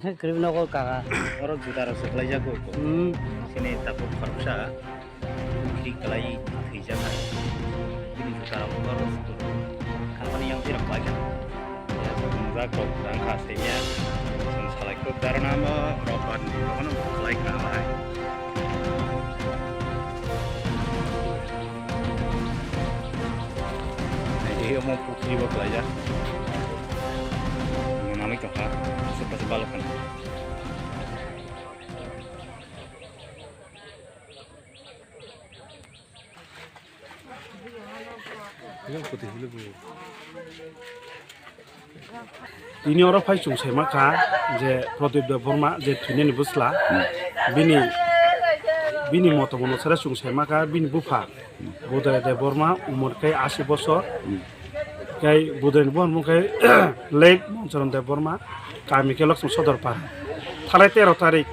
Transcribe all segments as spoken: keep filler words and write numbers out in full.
Kwrwi nogo kaka. Oro juta rok se kwlaijago. Hmm. Sini tabuk khoroksa bikri kwlai thwijak. Bini juta rok oro company yang tirok kwlaijak. Yak wngjak rok jang kha semiya. Chwng salai kuk darana mo rok ban rok no kwlai kha hai. Ai, omo pukri bo kwlaijak. Omo manwi tongkha, aswk aswk balok phano. Tini oro phai chwng sai ma kha je Pradip Debbarma je thwinani bwsla, bini, bini moto mono sara chwng sai ma kha, bini bupha Budai Debbarma, umor khe ashi bosor, khe Budai ni buhan mung khe late Moncharan Debbarma, kami khe Lokchong Sodor Para. Thanai tero tarik,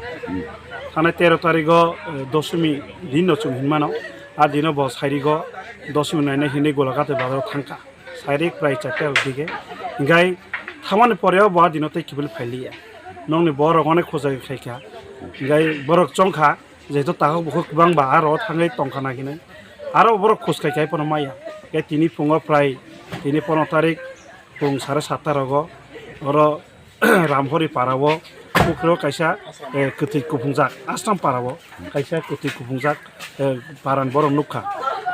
thanai tero tarik o, eh, dosomi din no chwng hinmano, a dino bo sairigo dosomi naina hinwi Golaghat bazar o thangkha. Sairik prai charta rok dige. Hinkhe thamani pore o bo a dino tei kiphilwi phailiya. Nokni borok onek khojai khaikha. Hinkhe borok chongkha, jehetu takhuk bukhuk kwbangba aro thangwi tongkha na hinwi. Aro borok khoj khaikha, hai phano maya. Hinkhe tini phungo prai, tini pono tarik, phung sare satta rogo oro Ramhori para o, pukhro kaisa, eh, kwtwi kuphungjak, Aslam para o kaisa kwtwi kuphungjak, eh, para ni borok nukha.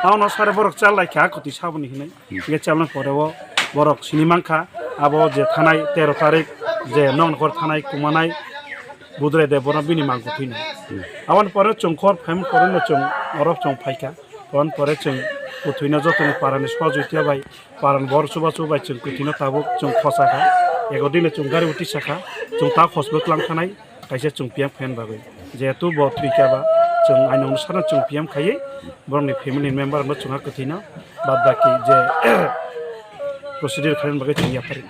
Abono sare borok chal lai kha kwtwi saboni hinwi. Hinkhe chalni pore o borok sini mankha, abo je thanai tero tarik je noknokor thanai kumanai Budrai Debbarma bini mang kwthwino. Aboni pore chwng khor phaima pore no chwng oro chwng phaikha. Aboni pore chwng kwthwino jotoni para ni sohojogita bai Paran bor chubachu bai chwng kwthwino tabuk chwng khosakha, ego dino chwng gari utisakha, chwng ta hospital lang thanai, kaisa chwng P M khaina bagwi. Jehetu bo twikha ba, chwng aino ono sana chwng P M khaiwi, borokni family member no chwngha kwthwino, bad baki je procedure khaina bagwi chwng yapharwi.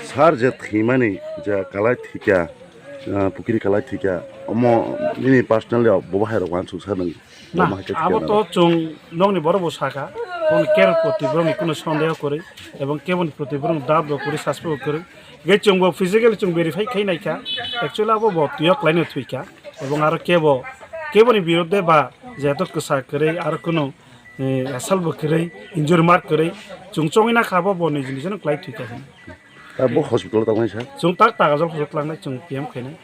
Sir je thwimani je kalai thwikha, ah, pukiri kalai thwikha, omo nini personally bo bahai rok uansuk sa nang? Na, omo hai khe abo thwikha to nang. Chwng nokni borok bo sakha, boni care proti borokni kuno sondeho kwrwi, ebong keboni proti borok dab bo kwrwi, saspo bo kwrwi. Ge chwng bo physically chwng verify khai naikha, actually abo bo twio kwlaino thwikha, ebong aro kebo, keboni birodhe ba jeto kwsa kwrwi aro kuno, eh, asal bo kwrwi, injury mark kwrwi, chwng chongwi nakha abo bo niji nijino kwlai thwikha hwnwi. Abo hospital o tongmani sir? Chwng tak tak ajol hospital langnai chwng P M khainai.